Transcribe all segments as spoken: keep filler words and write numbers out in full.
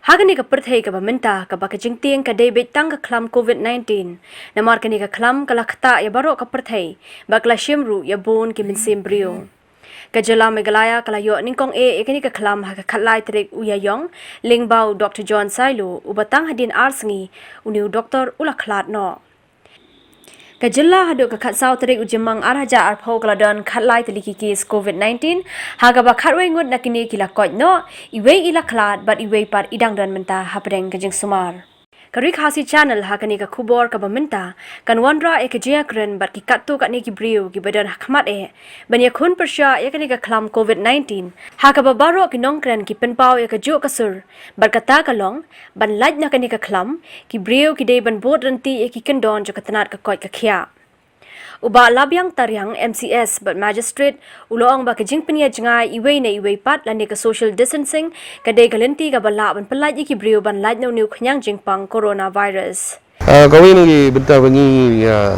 Ha kane ka pyrthei kaba mynta, kaba ka jingtieng ka dei beit tang ka khlam covid nineteen. Namar kane ka khlam ka la ktah ïa baroh ka pyrthei, bad ka la shim ruh ïa bun ki mynsiem briew. Ka jylla Meghalaya ka la ïoh nyngkong eh ïa kane ka khlam ha ka khatlai tarik u Ïaïong, lyngba u Doktor John Sailo, uba tang hadien ar sngi, une u doktor u la khlad noh. Ka jylla haduh ka khatsaw tarik u Jymmang ar hajar arphew ka la don khatlai tylli ki case covid nineteen, ha kaba khatwei ngut na kine ki la koit noh, iwei i la khlad bad iwei pat i dang don mynta hapdeng ka jingsumar. Ka Ri Khasi Channel ha kane ka khubor kaba mynta, kan wanrah ïa ka jingïakren bad ki katto katne ki briew kiba don ha khmat eh, ban ïakhun pyrshah ïa kane ka khlam covid nineteen, ha kaba baroh ki nongkren ki pynpaw ïa kajuh ka sur, bad kata ka long, ban lait na kane ka khlam, ki briew ki dei ban bud ryntih ïa ki kyndon jong ka tnat ka koit ka khiah. U Bah Labiang Tariang, M C S bad Magistrate, u la ong ba ka jingpynïajngai iwei na iwei pat lane ka social distancing, ka dei ka lynti kaba lah ban pynlait ïa ki briew ban lait na une u khñiang jingpang coronavirus. Ah, kawei na ki bynta ba ngi, ah,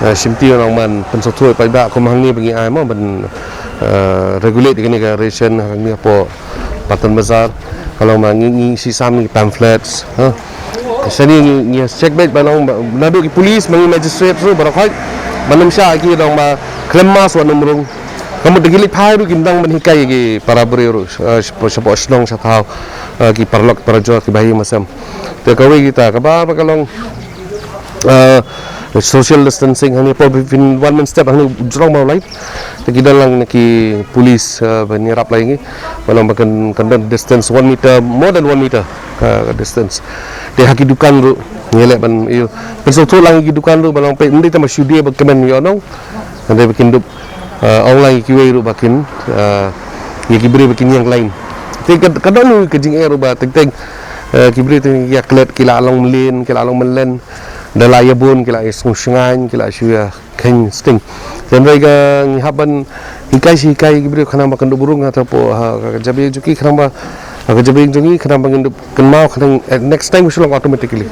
ah, shimti nang ban pynsngewthuh paidbah kum hangne ba ngi ai mo ban, ah, regulate kane ka ration hangne hapoh Patan Bazar. Ka long ba ngi, ngi shu sam ki pamphlets, ha. Shane ngi, ngi check beit ba long ba, naduh ki police, ba ngi magistrate ruh, baroh khoit, ban ym shah ki long ba khlem mask wat nym rung. Ka mut da ki leit phai ruh kim dang ban hikai ki para briew ruh, eh, shapoh, shapoh shnong sha thaw, eh, ki paralok parajor kiba ïeng ba sem. Te kawei kita kaba, ba ka long, eh, social distancing hangne hapoh phin wan mynstep hangne jrong ba u lait. Te ki don lang na ki police, eh, ban ïarap lang ïa ngi. Ba long ba kan, kan don distance one meter, more than one meter, eh, distance. Te ha ki dukan ruh ngi leh ban ïoh pynsngewthuh lang ïa ki dukan ruh ba long peit ym dei tang ba shu die ba kmen ïoh nong. Hynrei ba kin dup, eh, ong lang ïa kiwei ruh ba kin, eh, ïa ki briew ba kin ïeng lain. Te ka, ka don ka jingeh ruh ba teng teng, eh, ki briew teng ïa klet ki la long mlien, ki la long mlien. Da la ïa bun ki la ïa sngewshngaiñ, ki la shu ïa kheiñ sting. Te hynrei ka ngi hap ban hikai shi hikai ki briew khnang ba kan dup rung ha, hapoh, ha ka jabieng jong ki khnang ba, ha ka jabieng jong ngi khnang ba ngin dup kynmaw khnang, eh, next time u shu long automatically.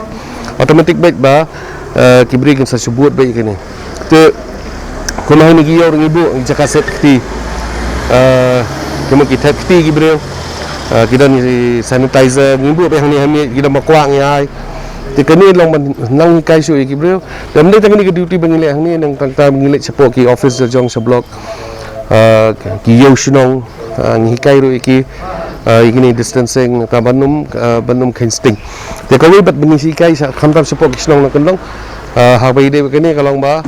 Automatic beit ba, eh, ki briew kin sa shu bud beit kine. Te kumne hangne ki ïoh ruh ngi buh jaka set kti. Eh, ki mut ki thet kti ki briew. Eh, ki don ki sanitizer ngi buh beit hangne ha miej, ki don ba kwah ngi ai. Te kane long ban nang hikai shuh ïa ki briew. Te ym dei tang kane ka duty ba ngi leh hangne, nang tang tang ngi leit shapoh ki office jong sha block. Ah, ki ïew shnong, ah, ngi hikai ruh ïa ki, ah, ïa kine distancing, ta ban ym, ah, ban ym kheiñ sting. Te kawei pat ba ngi hikai sha, khamtam shapoh ki shnong na kyndong, ah, haba ïadei bad kane ka long ba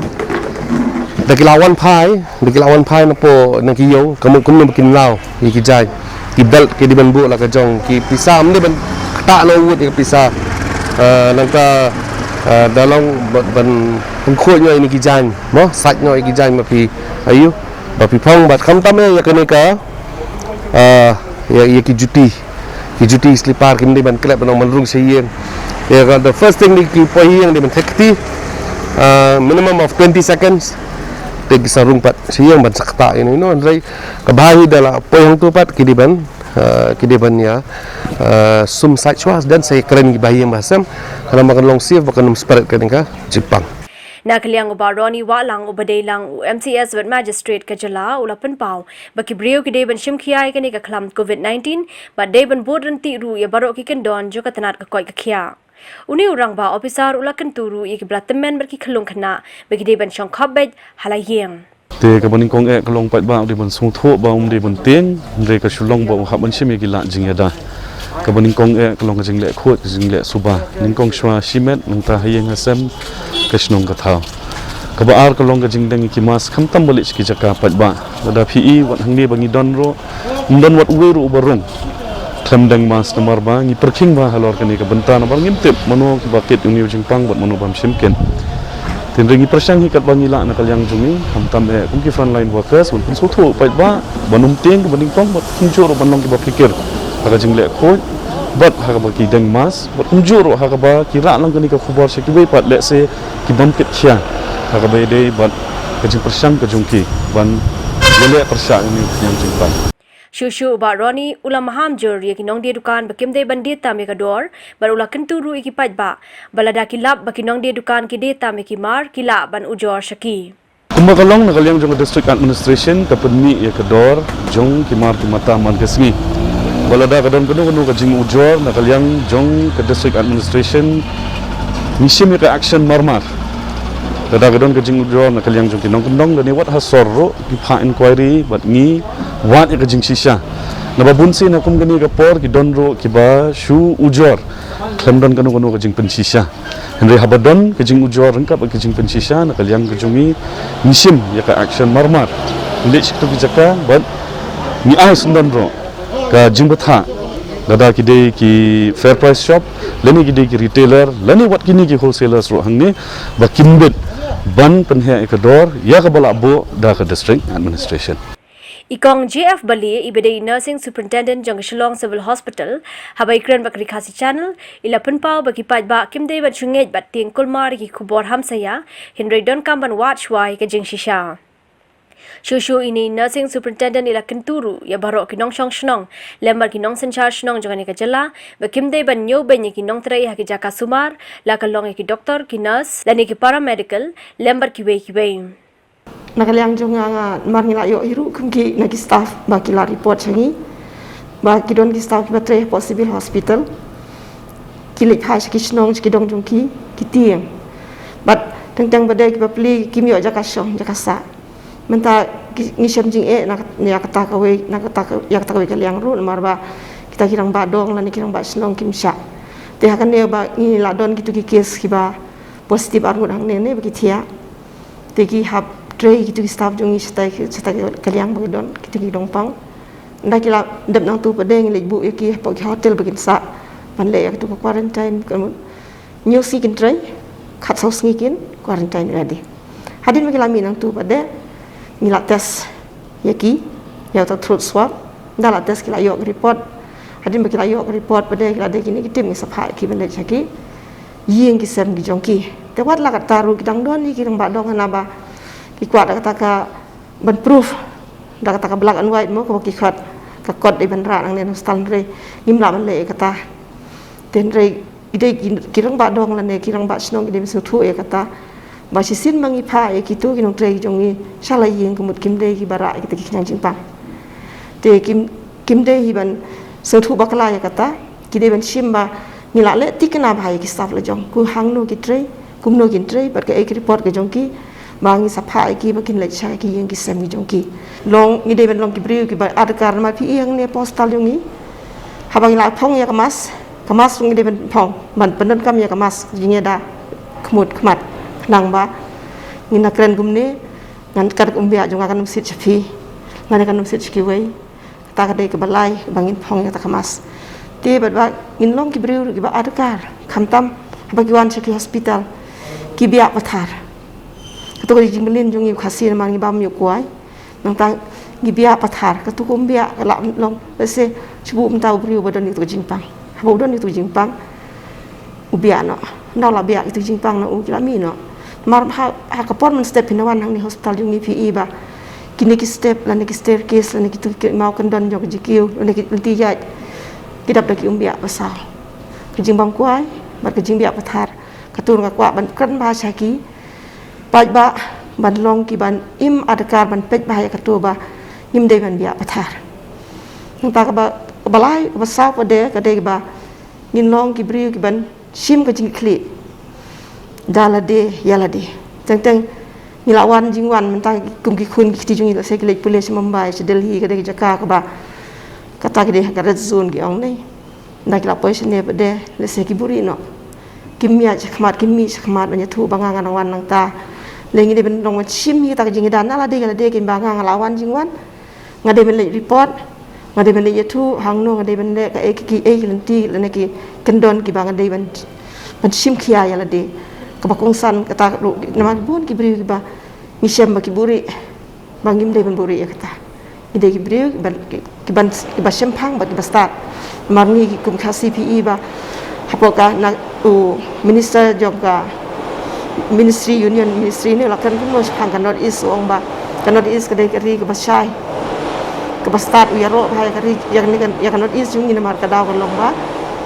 da ki la wan phai, da ki la wan phai napoh na ki ïew, ka mut kumno ba kin law ïa ki jaiñ. Ki belt ki dei ban buh la ka jong, ki pisa ym dei ban ktah noh wut ïa ka pisa. Ah, nangta, ah, da long ban, ban pynkhuid noh ïa ki jaiñ, mo, sait noh ïa ki jaiñ ba phi, aïu, ba phi phong, bad khamtam ïa kane ka, ah, ïa, ïa ki juti. Ki juti slipar kim dei ban klet ban ong ban rung sha ïing. Ïa ka, the first thing dei ki poi ïing dei ban thet kti, ah, minimum of twenty seconds. Te ki sa rung pat sha ïing ban sa ktah ïa kine, you know, hynrei kaba hi da la poi hangto pat ki dei ban, ah, ki dei ban ïa, ah, sum sait shuwa, don sa ïa kren kiba ïing ba sem. Khnang ba kan long safe, ba kan ym spread kane ka jingpang. Na ka liang u Bah Ronnie Wahlang uba dei lang u M C S bad Magistrate ka jylla u la pynpaw ba ki briew ki dei ban shim khia ïa kane ka khlam covid nineteen, bad dei ban bud ryntih ruh ïa baroh ki kyndon jong ka tnat ka koit ka khiah. Une u rangbah ophisar u la kyntu ruh ïa kiba la tymmen bad ki khyllung khynnah ba ki dei ban shong khop beit ha la ïing. Te kaba nyngkong eh ka long paidbah u dei ban sngewthuh ba um dei ban tieng, hynrei ka shu long ba u hap ban shim ïa ki lad jingïada. Kaba nyngkong eh ka long ka jingleh khuid, ka jingleh suba. Nyngkong shuwa shimet, nangta ha ïing ha sem, ka shnong ka thaw. Kaba ar ka long ka jingdeng ïa ki mask khamtam ba leit sha ki jaka paidbah. Lada phi i wat hangne ba ngi don ruh, ym don wat uwei ruh uba rung khlem deng mask namar ba ngi pyrkhing bha halor kane ka bynta namar ngim tip mano kiba kit ïa une u jingpang bad mano bym shim kit. Te hynrei ngi pyrshang hi katba ngi lah na ka liang jong ngi, khamtam eh kum ki frontline workers, ban pynsngewthuh paidbah ban ym tieng, ban nyngkong, bad kumjuh ruh ban long kiba phikir ha ka jingleh khuid bad ha kaba ki deng mask, bad kumjuh ruh ha kaba ki rah lang kane ka khubor sha kiwei pat, lehse ki bym kit khia, ha kaba ïadei bad ka jingpyrshang ka jong ki ban ïaleh pyrshah ïa une u khñiang jingpang. Shuh shuh u Bah Ronnie u la maham jur ïa ki nongdie dukan ba kim dei ban die tam ïa ka dor, bad u la kyntu ruh ïa ki paidbah ba lada ki lap ba ki nongdie dukan ki die tam ïa ki mar, ki lah ban ujor sha ki. Kumba ka long, na ka liang jong ka District Administration ka pynmih ïa ka dor jong ki mar ki mata man ka sngi. Ba lada ka don kano kano ka jingujor na ka liang jong ka district administration, ngi shim ïa ka action marmar. Lada ka don ka jingujor na ka liang jong ki nongkyndong lane wat ha sor ruh, ngi phah inquiry bad ngi wad ïa ka jingshisha. Naba bun sien ha kum kane ka por ki don ruh kiba shu ujor khlem don kano kano ka jingpynshisha. Hynrei haba don ka jingujor ryngkat bad ka jingpynshisha na ka liang ka jong ngi, ngi shim ïa ka action marmar. Ngi leit sha kito ki jaka bad ngi ai syndon ruh ka jingbthah, lada ki dei ki fair price shop lane ki dei ki retailer lane wat kine ki wholesalers ruh hangne, ba kim bit ban pynheh ïa ka dor ïa kaba lah buh da ka district administration. I Kong J F Balie, iba dei i Nursing Superintendent jong ka Shillong Civil Hospital, haba ïakren bad ka Ri Khasi Channel, i la pynpaw ba ki paidbah kim dei ban shu ngeit bad tieng kulmar ïa ki khubor hamsaïa, hynrei donkam ban wad shuwa ïa ka jingshisha. Shuh shuh ine i Nursing Superintendent i la kyntu ruh ïa baroh ki nongshong shnong lem bad ki nongsynshar shnong jong kane ka jylla ba kim dei ban ñiewbeiñ ïa ki nongtrei ha ki jaka sumar, la ka long ïa ki doktor, ki nurse lane ki paramedical lem bad kiwei kiwei. Na ka liang jong nga, nga namar ngi la ïoh hi ruh kum ki na ki staff ba ki la report sha ngi ba ki don ki staff kiba trei hapoh Civil Hospital, ki leit phai sha ki shnong, sha ki dong jong ki, ki tieng. Bad teng teng ba dei kiba plie kim ïoh jaka shong jaka sah. Mynta ngi shem jingeh na ïa kata kawei, na kata ïa kata kawei ka liang ruh namar ba kita ki rangbah dong lane ki rangbah shnong kim shah. Te ha kane ba ngi la don kito ki case kiba positive arngut hangne ne ba ki thiah. Te ki hap trei kito ki staff jong ngi shatai shatai ka liang ba ki don kito ki dong pang. Nda ki la dep nangtu pat de ngi leit buh ïa ki hapoh ki hotel ba kin sah ban leh ïa kito ka quarantine. Hynñiew sngi kin trei, khatsaw sngi kin quarantine ïa lade. Hadien ba ki la mih nangtu pat de ngi la test ïa ki ïa uta throat swab. Nda la test ki la ïoh ka report. Hadien ba ki la ïoh ka report pat de ki la dei ki negative ngi sa phah ïa ki ban leit sha ki ïing ki sem ki jong ki. Te wat la katta ruh ki dang don ïa ki rangbah dong hana ba ki kwah da kata ka ban proof da kata ka black and white mo kaba ki khot ka kot dei ban rah nangne na hospital, hynrei ngim lah ban leh ïa kata. Te hynrei ki dei ki rangbah dong lane ki rangbah shnong ki dei ban sngewthuh ïa kata. Ba shisien ba ngi phah ïa kito ki nongtrei jong ngi sha la ïing ka mut kim dei kiba rah ïa kita ki khñiang jingpang. Te kim kim dei hi ban sngewthuh bakla ïa kata. Ki dei ban shim ba ngi la leh thikna bha ïa ki staff la jong, ku hangno ki trei, kumno kin trei bad kaei ka report ka jong ki ba ngi sa phah ïa ki ba kin leit sha ki ïing ki sem ki jong ki. Long ngi dei ban long ki briew kiba adkar namar phi ïeng ne postal jong ngi. Haba ngi la phong ïa ka mask, ka mask ngi dei ban phong ban pyndonkam ïa ka mask, jingïada khmut khmat. Khnang ba ngin ïa kren kumne, ngan kat kum biang jong nga kan ym siat sha phi, ngan ïa kan ym siat sha kiwei. Kata ka dei kaba lai ba ngin phong ïa kata ka mask. Te bad ba ngin long ki briew kiba adkar, khamtam haba ki wan sha ki hospital ki biah pathar. Kato ka dei jingmlien jong ngi u Khasi namar ngi bam ïa u kwai. Nangta ngi biah pathar, kato ka um biah ka lah long, lehse shu buh mynta u briew ba don ïa kato ka jingpang. Haba u don ïa kato ka jingpang u biah noh. Nda u la biah ïa kato ka jingpang na u ki la mih noh. Namar ha ka por mynstep phin wan hangne hospital jong ngi phi i ba kine ki step lane ki staircase lane kito ki maw kyndon jong ka jingkiew lane ki lynti ïaid ki dap da ki um biah ba saw. Ka jingbam kwai bad ka jingbiah pathar. Kato nga kwah ban kren bha sha ki paidbah ban long kiban im adkar ban peit bha ïa kato ba ngim dei ban biah pathar. Nangta kaba kaba lai kaba saw pat de ka dei ba ngin long ki briew kiban shim ka jingkhlieh da lade ïa lade. Teng teng ngi la wan jingwan mynta kum ki khun ki kti jong ngi lehse ki leit pule sha Mumbai sha Delhi ka dei ka jaka kaba kata ki dei ha ka red zone ki ong ne. Nda ki la poi shane pat de lehse ki buhrieh noh. Kim ïaid shakhmat, kim mih shakhmat ban ïathuh ba nga nga dang wan nangta. Lei ngi dei ban long ban shim ïa kata ka jingïada na lade ïa lade, kim ba nga nga la wan jingwan. Nga dei ban leit report, nga dei ban leit ïathuh hangno nga dei ban leh, kaei ki, kiei ki lynti lane ki kyndon kiba nga dei ban ban shim khia ïa lade. Kaba kongsan kata ruh namar bun ki briew kiba ngi shem ba ki buhrieh, ba ngim dei ban buhrieh ïa kata. Ngi dei ki briew kiban kiban kiba shemphang bad kiba stad. Namar ngi kum Khasi phi i ba hapoh ka na u minister jong ka ministry, union ministry ne la kren kumno shaphang ka North East, u ong ba ka North East ka dei ka ri kaba shai kaba stad, u ïaroh bha ïa ka ri ïa ka North East jong ngi namar ka daw ka long ba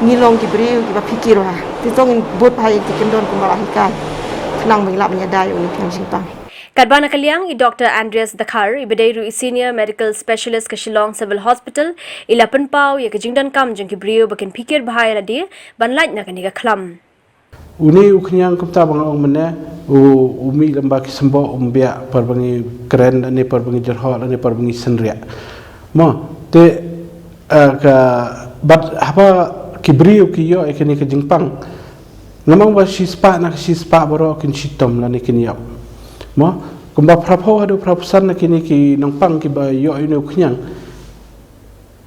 ngi long ki briew kiba phikir bha. Te to ngin bud bha ïa ki kyndon kumba la hikai khnang ba ngi lah ban ïada ïa une u khñiang jingpang. Katba na ka liang i Doctor Andreas Dkhar, i ba dei ruh i Senior Medical Specialist ka Shillong Civil Hospital, i la pynpaw ïa ka jingdonkam jong ki briew ba kin phikir bha ïa lade ban lait na kane ka khlam. Une u khñiang kumta ba nga ong mynne, u, u mih lem bad ki symboh, um biang por ba ngi kren lane por ba ngi jyrhoh lane por ba ngi synriah. Mo, te, eh, ka, bad haba ki briew ki ïoh ïa kane ka jingpang, nga mong ba shispah na ka shispah baroh kin shitom lane kin ïoh. Mo, kumba phraphew haduh phraphew san na kine ki nongpang kiba ïoh ïa une u khñiang,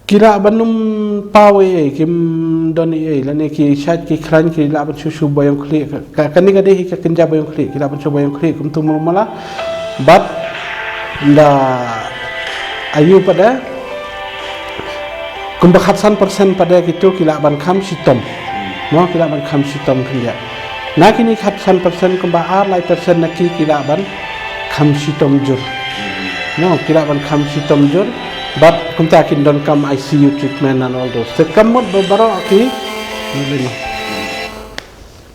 ki lah ban ym paw ei ei, kim don ei ei, lane ki shait ki khlaiñ, ki lah ban shu shu ba ïong khlieh, ka, ka, kane ka dei hi ka kynja ba ïong khlieh, ki lah ban shu ba ïong khlieh kumtu mala mala. Bad da ayu pat de, kumba khatsan percent pat de kitu ki lah ban kham shitom. Mo, ki lah ban kham shitom khyndiat. Na kine khatsan percent kumba ar lai percent na ki ki lah ban kham shitom jur. No, ki lah ban kham shitom jur. Bad kumta kin donkam I C U treatment and all those. Te ka mut ba baroh ki,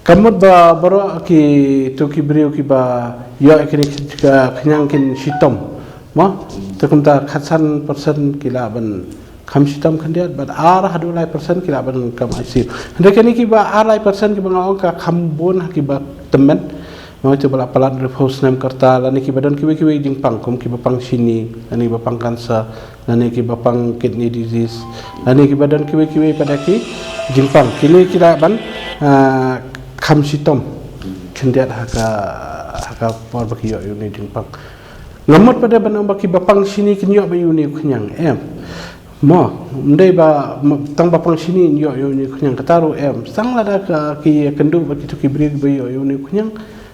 ka mut ba baroh kitu ki briew kiba ïoh ïa kine ki, ka khñiang kin shitom. Mo, te kumta khatsan percent ki lah ban kham shitom khyndiat, bad ar haduh lai percent ki lah ban kham I C U. Hynrei kine kiba ar lai percent kiba nga ong ka kham bun ha kiba tymmen. Mo, ïa kiba la palat hynriewphew snem ka rta, lane kiba don kiwei kiwei jingpang, kum kiba pang shini, lane kiba pang cancer, lane kiba pang kidney disease, lane kiba don kiwei kiwei pat de ki jingpang. Kine ki lah ban, ah, kham shitom khyndiat ha ka, ha ka por ba ki ïoh ïa une u jingpang. Nga mut pat de ban ong ba kiba pang shini kin ïoh ba ïa une u khñiang, em. Mo, ym dei ba, mo, tang ba pang shini ïoh ïa une u khñiang, kata ruh em. Tang lada ka, ki ïakynduh bad kitu ki briew ba ïoh ïa une u khñiang,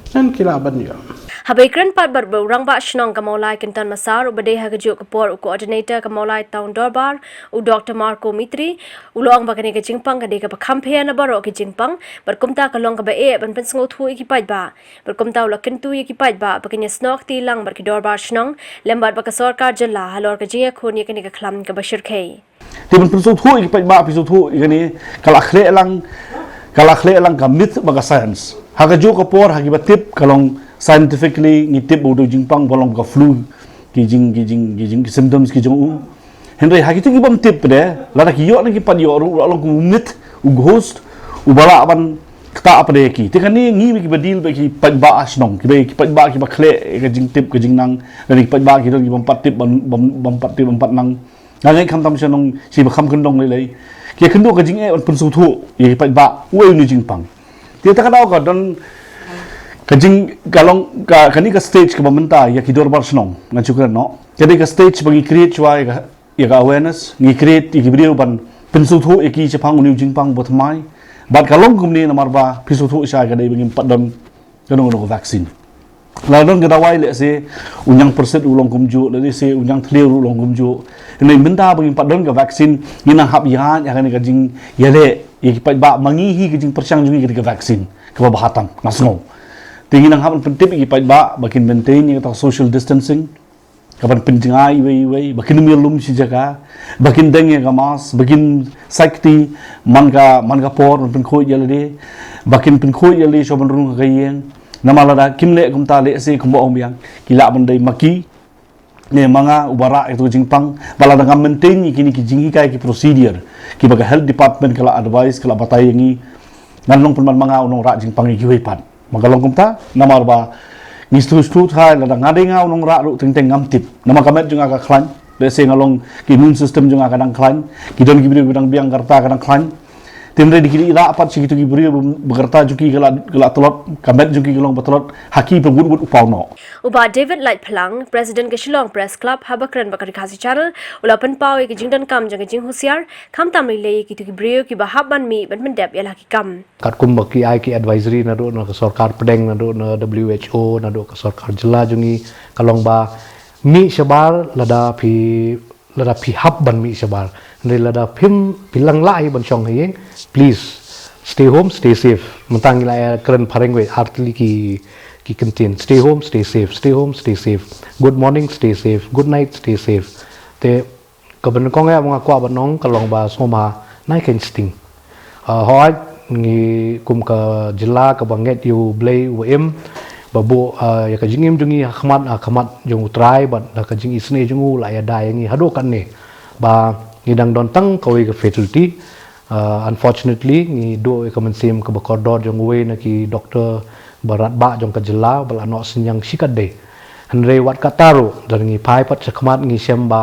ngan ki lah ban ïoh. Haba ïakren pat bad u Rangbah Shnong ka Mawlai Kynton Massar, uba dei ha kajuh ka por u Coordinator ka Mawlai Town Dorbar, u Doctor Marco Mitri, u la ong ba kane ka jingpang ka dei kaba kham pher na baroh ki jingpang, bad kumta ka long kaba eh ban pynsngewthuh ïa ki paidbah. Bad kumta u la kyntu ïa ki paidbah ba kin ïasnoh kti lang bad ki dorbar shnong lem bad bad ka sorkar jylla halor ka jingïakhun ïa kane ka khlam kaba shyrkhei. Te ban pynsngewthuh ïa ki paidbah, pynsngewthuh ïa kane, ka la khleh lang, ka la khleh lang ka myth bad ka science. Ha kajuh ka por ha kiba tip ka long scientifically ngi tip ba u dei u jingpang ba long ka flu, ki jing, ki jing, ki jing, ki symptoms ki jong u. Hynrei ha kitu ki bym tip pat de, lada ki ïoh ne ki pat ïoh ruh, u la long kum u myth, u ghost, uba lah ban ktah pat de ïa ki. Te kane ngi kiba deal bad ki paidbah shnong, kiba, ki paidbah kiba khleh ka jingtip ka jingnang, lane ki paidbah ki don ki bym pat tip bym, bym, bym pat tip bym pat nang. Nga ngeit khamtam shnong shi ba kham kyndong lei lei. Ki ïakynduh ka jingeh ban pynsngewthuh ïa ki paidbah uei une u jingpang. Te kata ka daw ka don ka jing, ka long ka, kane ka stage kaba mynta ïa ki dorbar shnong, ngan shu kren noh. Ka dei ka stage ba ngi create shuwa ïa ka, ïa ka awareness, ngi create ïa ki briew ban pynsngewthuh ïa ki shaphang une u jingpang ba thymmai. Bad ka long kumne namar ba pynsngewthuh shai ka dei ba ngim pat don kano kano ka vaccine. La don ka dawai lehse u ñiang pyrshit u long kumjuh, lehse u ñiang thliew u long kumjuh. Hynrei mynta ba ngim pat don ka vaccine, ngi nang hap ïaid ha kane ka jingïaleh ïa ki paidbah, ma ngi hi ka jingpyrshang jong ngi ka dei ka vaccine kaba bha tam, nga sngew. Te ngi nang hap ban pyntip ïa ki paidbah ba kin maintain ïa kata ka social distancing, ka ban pynjngai iwei iwei, ba kin ym ïalum shi jaka, ba kin deng ïa ka mask, ba kin sait kti man ka, man ka por ban pynkhuid ïa lade, ba kin pynkhuid ïa lade shuwa ban rung ha ka ïing. Namar lada kim leh kumta, lehse kumba ong biang, ki lah ban dei ma ki ne ma nga uba rah ïa katu ka jingpang. Bad lada ngam maintain ïa kine ki jinghikai, ki procedure kiba ka health department ka la advise, ka la batai ïa ngi, ngan long pynban ma nga u nongrah jingpang ïa kiwei pat. Ma ka long kumta, namar ba ngi sngewthuh thai lada nga dei nga u nongrah ruh teng teng ngam tip. Namar ka met jong nga ka khlaiñ, lehse nga long, ki immune system jong nga ka dang khlaiñ, ki don ki briew ki dang biang ka rta ka dang khlaiñ. Te hynrei da ki rah pat sha kitu ki briew ba ka rta jong ki ka la, ka la tlot, ka met jong ki ka long ba tlot, ha ki ba wut wut u paw noh. U Bah David Laitphlang, President ka Shillong Press Club, haba kren bad ka Ri Khasi Channel, u la pynpaw ïa ka jingdonkam jong ka jinghusiar, khamtam lei lei ïa kitu ki briew kiba hap ban mih ban pyndep ïa la ki kam. Katkum ba ki ai ki advisory naduh na ka sorkar pdeng, naduh na W H O, naduh ka sorkar jylla jong ngi, ka long ba mih shabar lada phi, lada phi hap ban mih shabar. Hynrei lada phim, phi lang lah hi ban shong ha ïing, please stay home, stay safe. Mynta ngi la ïa kren phareng wei, ar tylli ki, ki kyntien. Stay home, stay safe. Stay home, stay safe. Good morning, stay safe. Good night, stay safe. Te kaba nyngkong ïa ba nga kwah ban ong ka long ba sngewma nai kein sting. Ah, hooid, ngi kum ka jylla kaba ngeit ïa U Blei uba im, Ba buh, ah, ïa ka jingim jong ngi ha khmat, ha khmat jong U Trai bad da ka jingisynei jong u la ïada ïa ngi haduh katne. Ba ngi dang don tang kawei ka fatality. Ah, unfortunately, ngi duh ïa ka mynsiem kaba kordor jong uwei na ki doktor ba radbah jong ka jylla ba la noh synñiang shikatdei. Hynrei wat kata ruh, da ngi phai pat sha khmat ngi shem ba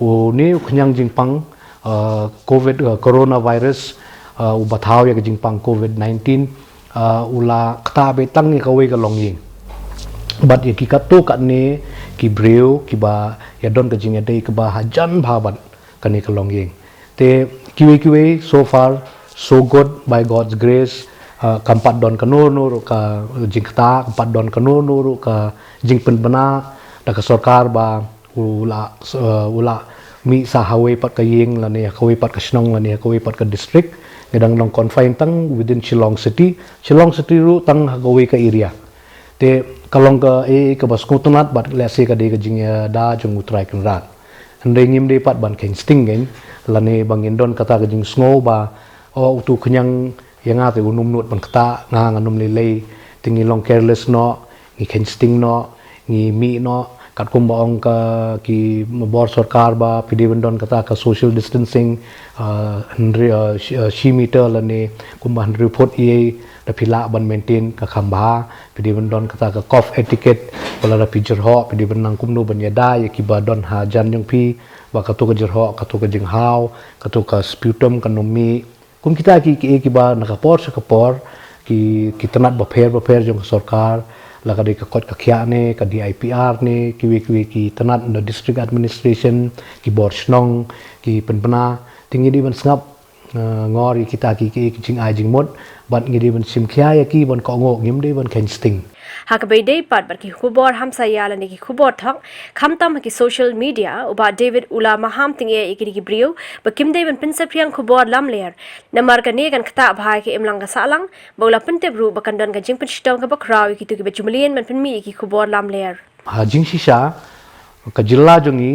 une u khñiang jingpang, ah, covid, ah, coronavirus, ah, uba thaw ïa ka jingpang covid nineteen, ah, u la ktah beit tang ïa kawei ka longïing. Bad ïa ki katto katne ki briew kiba ïadon ka jingïadei kaba hajan bha bad kane ka longïing. Te kiwei kiwei, so far so good, by God's grace. Ah, kam pat don kano kano ruh ka jingktah, kam pat don kano kano ruh ka jingpynbna da ka sorkar ba u la, eh, u la mih sa ha kawei pat ka ïing lane ha kawei pat ka shnong lane ha kawei pat ka district. Ngi dang long confine tang within Shillong City. Shillong City ruh tang ha kawei ka area. Te ka long kaei kaba sngewtynnat bad lehse ka dei ka jingïada jong U Trai Kynrad. Hynrei ngim dei pat ban kheiñ sting kein, lane ba ngin don kata ka jingsngew ba, oh, utu u khñiang ïa nga te um nud ban ktah, nga ngan ym lei lei. Te ngi long careless noh, ngi kheiñ sting noh, ngi mih noh. Katkum ba ong ka ki bor sorkar ba phi dei ban don kata ka social distancing, ah, hynriew, ah, shi, ah, shi meter lane kumba hynriew phut ïa, da phi lah ban maintain ka kham bha. Phi dei ban don kata ka cough etiquette, ba lada phi jyrhoh phi dei ban nang kumno ban ïada ïa kiba don hajan jong phi, ba kato ka jyrhoh, kato ka jinghaw, kato ka sputum kan ym mih. Kum kita ki, ki, kiba na ka por sha ka por, ki, ki tnat bapher bapher jong ka sorkar, la ka dei ka koit ka khiah ne, ka D I P R ne, kiwei kiwei ki tnat na district administration, ki bor shnong, ki pynbna, te ngi dei ban sngap, eh, ngor ïa kita ki, ki, ki jingai jingmut, bad ngi dei ban shim khia ïa ki ban kohnguh, ngim dei ban kheiñ sting. Ha kaba ïadei pat bad ki khubor hamsaïa lane ki khubor thok, khamtam ha ki social media, u Bah David u la maham tyngeh ïa kine ki briew ba kim dei ban pynsaphriang khubor lamler. Namar kane kan ktah bha ïa ka imlang ka sahlang, bad u la pyntip ruh ba kan don ka jingpynshitom kaba khraw ïa kito kiba ju mlien ban pynmih ïa ki khubor lamler. Ha jingshisha, ka jylla jong ngi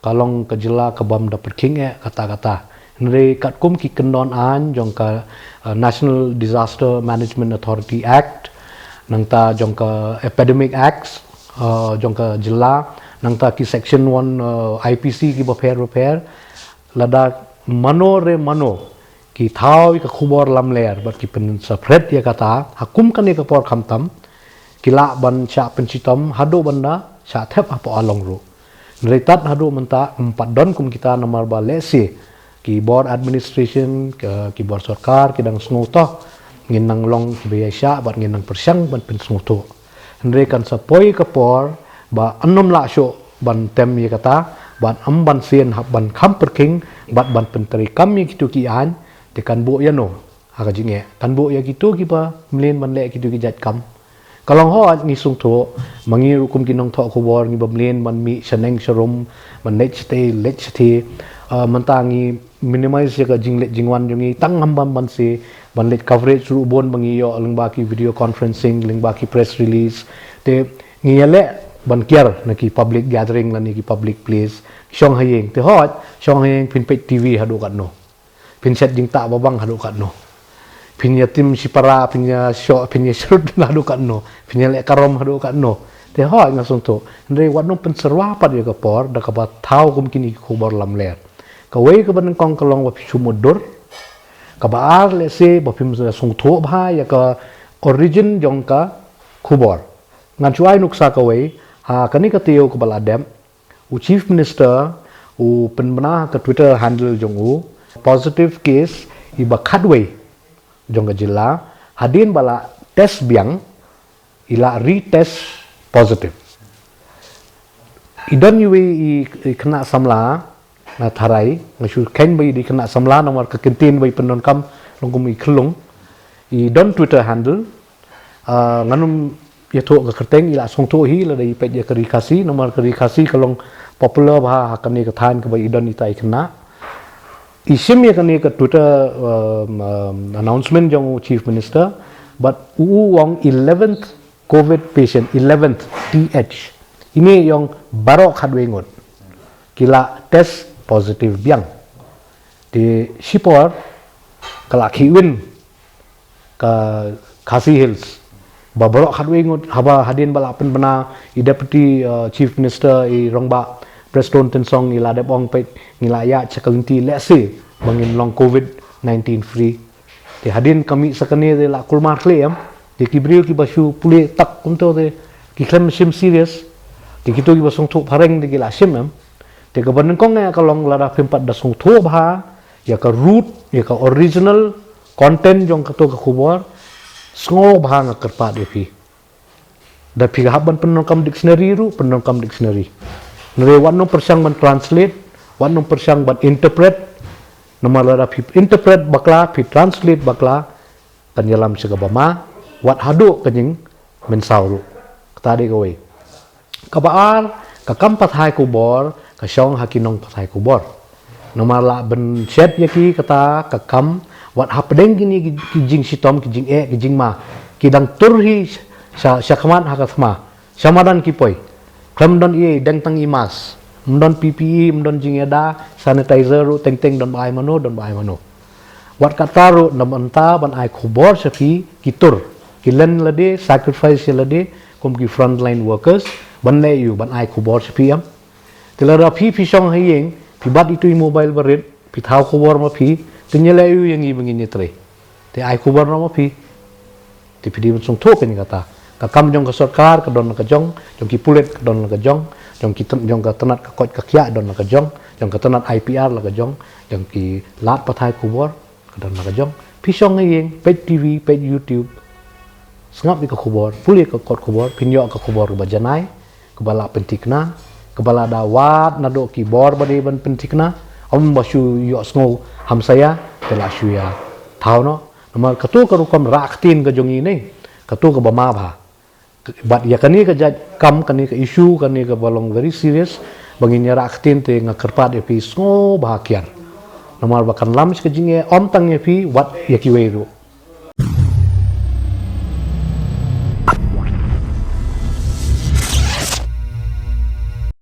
ka long ka jylla ka bym da pyrkhing eh katta katta. Hynrei katkum ki kyndon aiñ jong ka, uh, National Disaster Management Authority Act, nangta jong ka Epidemic Acts, uh, jong ka jylla, nangta ki section one, uh, I P C kiba pher bapher, lada mano re mano ki thaw ïa ka khubor lamler bad ki pynsaphriang ïa kata ha kum kane ka por khamtam, ki lah ban shah pynshitom haduh ban da shah thep hapoh along ruh. Hynrei tad haduh mynta ym pat don kum kita namar ba lehse ki bor administration, ki, ki bor sorkar ki dang sngewthuh ngin nang long kiba ïaishah bad ngin nang pyrshang ban pynsngewthuh. Hynrei kan sa poi ka por ba ym lah shuh ban tem ïa kata, bad ym ban sien hap ban kham pyrkhing, bad ban pyntreikam ïa kito ki aiñ, te kan buh ïano ha ka jingeh, kan buh ïa kito kiba mlien ban leh kito ki jait kam. Ka long hooid ngi sngewthuh, ma ngi ruh kum ki nongthoh khubor ngi ba mlien ban mih shaneng sharum, ban leit shatei leit shathie, ah, mynta ngi minimize ïa ka jingleit jingwan jong ngi tang haba ban se ban leit coverage ruh bun ba ngi ïoh lyngba ki video conferencing, lyngba ki press release. Te ngi ïaleh ban kiar na ki public gathering lane ki public place. Shong ha ïing, te hooid, shong ha ïing phin peit T V haduh katno? Phin shet jingtah babang haduh katno? Phin ïatim shipara, phin ïashoh, phin ïashrut haduh katno? Phin ïaleh karom haduh katno? Te hooid nga sngewthuh. Hynrei wat nym pynsyrwa pat ïa ka por da kaba thaw kum kine ki khubor lamler. Kawei kaba nyngkong ka long ba phi shu mutdur. Kaba ar, lehse ba phim sngewthuh bha ïa ka origin jong ka khubor. Ngan shu ai nuksa kawei, ha kane ka taïew kaba la dep, u Chief Minister u pynbna ha ka Twitter handle jong u, positive case iba khatwei jong ka jylla, hadien ba la test biang, i la retest positive. I don iwei i, i khynnah samla na tharai, nga shu kheiñ ba i dei khynnah samla namar ka kyntien ba i pyndonkam long kum i khyllung. I don Twitter handle, ah, ngan ym ïathuh ka kyrteng, i la sngewthuh hi lada i peit ïa ka Ri Khasi, namar ka Ri Khasi ka long popular bha ha kane ka thaiñ kaba i don ita i khynnah. I shim ïa kane ka Twitter, um, um, announcement jong u Chief Minister, bad u, u ong eleventh covid patient, eleventh T H. Ine i ong baroh khatwei ngut ki la test positive biang. Te shipor ka la khih win ka Khasi Hills. Ba baroh khatwei ngut haba hadien ba la pynbna i Deputy uh, Chief Minister i Rangbah Prestone Tynsong i la dep ong peit ngi la ïaid sha ka lynti lehse ba ngin long covid nineteen free. Te hadien ka mih sa kane te la kulmar khlem. Te ki briew kiba shu pule tak kumto te ki khlem shim serious. Te kito kiba sngewthuh phareng te ki la shim em. Te kaba nyngkong ïa ka long lada phim pat da sngewthuh bha ïa ka root, ïa ka original content jong kato ka khubor, sngewbha nga kyrpad ïa phi. Da phi hap ban pyndonkam dictionary ruh, pyndonkam dictionary. Hynrei wat nym pyrshang ban translate, wat nym pyrshang ban interpret. Namar lada phi interpret bakla, phi translate bakla, kan ïalam sha kaba ma, wat haduh ka jingmynsaw ruh. Kata dei kawei. Kaba ar, ka kam pathai khubor ka shong ha ki nongpathai khubor. Namar lah ban shet ïa ki kata ka kam, wat hapdeng kine ki, ki jingshitom, ki jingeh, ki jingma, ki dang tur hi sha, sha khmat ha ka thma. Sha madan ki poi. Khlem don ei, dang tang i mask. Ym don P P E, ym don jingïada, sanitizer ruh teng teng, don ba ai mano, don ba ai mano. Wat kata ruh namar mynta ban ai khubor sha phi ki tur, ki len lade, sacrifice ïa lade kum ki frontline workers, ban leh ïa u ban ai khubor sha phi em. Te lada phi phi shong ha ïing, phi bat itu i mobile barit, phi thaw khubor ma phi, te ngi leh ïa u ïa ngi ba ngin ïatrei. Te ai khubor na ma phi. Te phi dei ban sngewthuh kane kata. Ka kam jong ka sorkar ka don la ka jong, jong ki pulit ka don la ka jong, jong ki tyn-, jong ka tnat ka koit ka khiah don la ka jong, jong ka tnat I P R la ka jong, jong ki lad pathai khubor ka don la ka jong. Phi shong ha ïing, peit T V, peit YouTube. Sngap ïa ka khubor, pule ïa ka kot khubor, phin ïoh ka khubor kaba janai, kaba lah pynthikna, kaba lah da wad naduh ki bor ba dei ban pynthikna, ym ba shu ïohsngew hamsaïa, te lah shu ïa thaw noh. Namar kato ka rukom rah ktien ka jong ngi ne, kato kaba ma bha. Bad ïa kane ka jait kam, kane ka issue, kane kaba long very serious, ba ngin ïa rah ktien te nga kyrpad ïa phi sngewbha kiar. Namar ba kan lam sha ka jingeh ym tang ïa phi, wat ïa kiwei ruh.